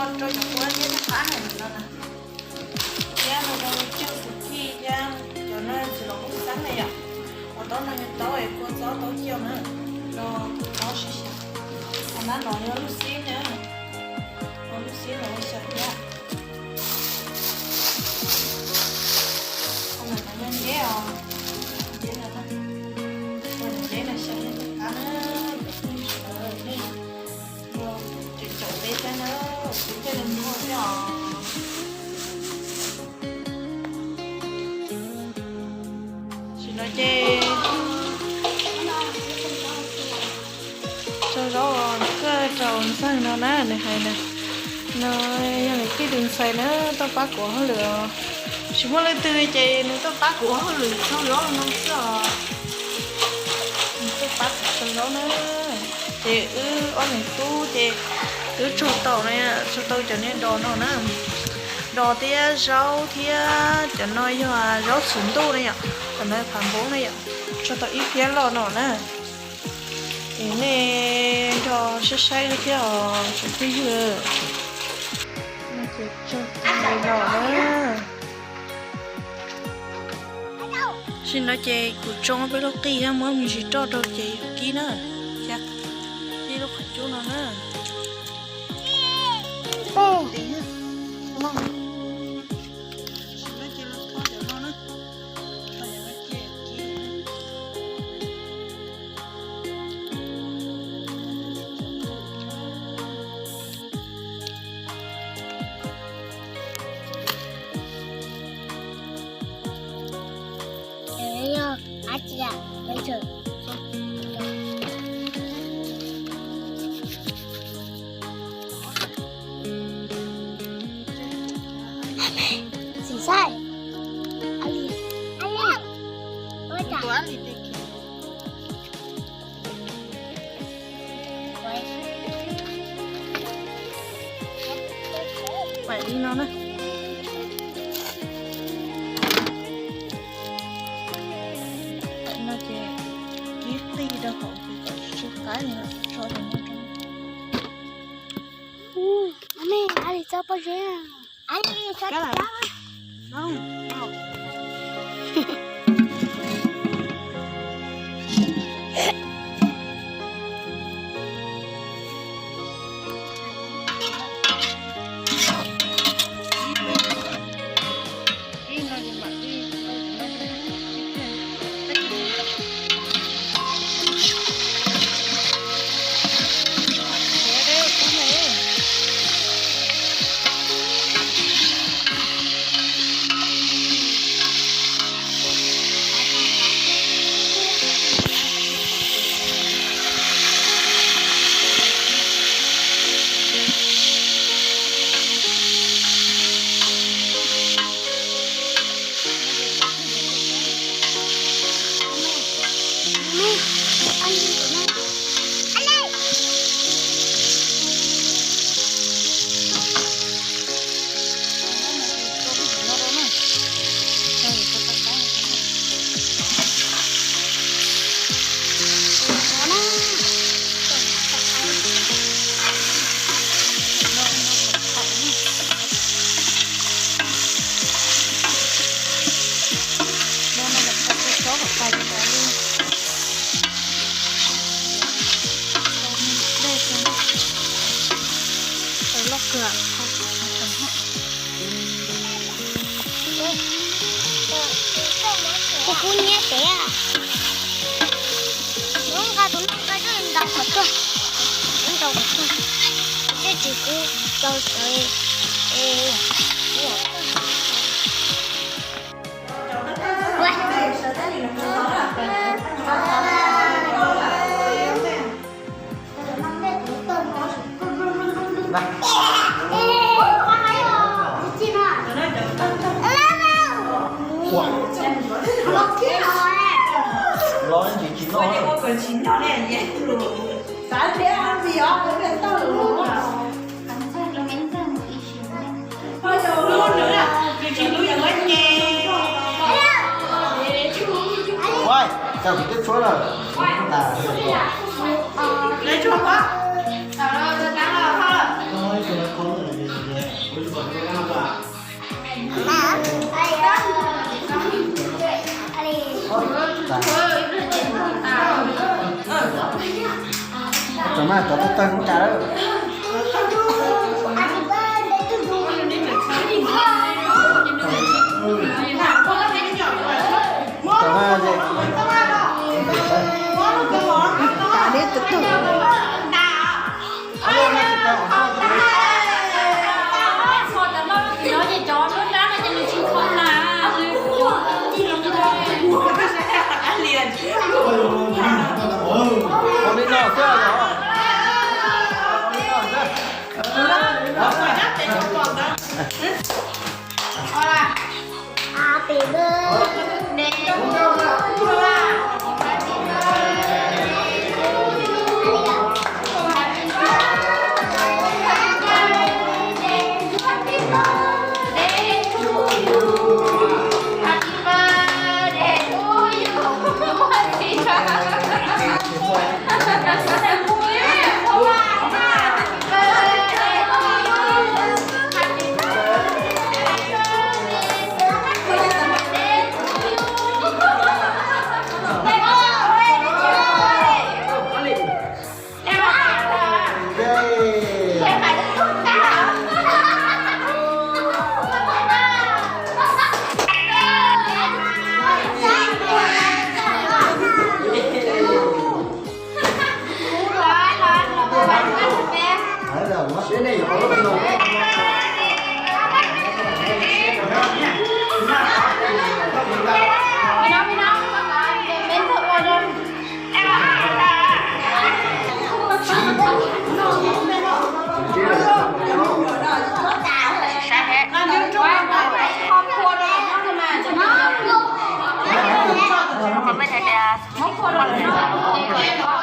Rau cov kua thiab cov qab na no na. Thiab no rau cwj xwm txheej thiab cov no txiv laum lub xeeb na yom. Ua taub no yog taub es kua txob taub coj na. Rau taub sib xyaw. Qhov nab no yog lub xib na. Ua lub xib los ua xyaw thiab. Qhov no yog nceb os. Nceb no, nceb no xyaw nej tus qab na. Cov phooj ywg sawv daws nej los caum caum peb thiab na, peb thiaj li muaj thiab os. Tam sim no ces tso zaub koj rau ntxawg no na, nws hais na, no yog nws tij tus ntxhais na, tuaj pab kuv hauj lwm os. Tsis muaj leej twg ces nws tuaj pab kuv hauj lwm tso zaub no xwb os. Nws tuaj pab kuv tso zaub na. Ces wb ob niam tub ces wb tsuag tau na, tsuag tau cov niag dos no na. Dos thiab zaub thiab cov no yog zaub txiv ntuj na yom, cov no phav npoob na yom. Tsuag tau ib phiab loj no na. Es nej nrog saib saib wb thiab os tsoom phooj ywg. No ces tsuag tau los na. Tam sim no ces kuv tsoo peb lub qij thiab muab me ntsis roj rau ces yuav kib na. Kib lub qhov cub no na. Xim xaij, a li, a li, ua cas? Pais li no na. Pais no ces kib qij rau hauv ces kom tsis tsw qaib, tso rau no rau. Mej, a li txob pob zeb. Kuv kub nyiab tev. Lub nqa tus no nqa ntaus qhov tuag, ntaus qhov tuag, tsis tsis kub rau sawv. Ua, tau kuv twb tshuab lawm. Lawv tshuab pab. Mas cov tuaj tawg muab tsa lawm. Tau mas. Tau li tus tug. Ua li no xwb los. Happy birthday to you. Happy birthday to you. Happy birthday to you.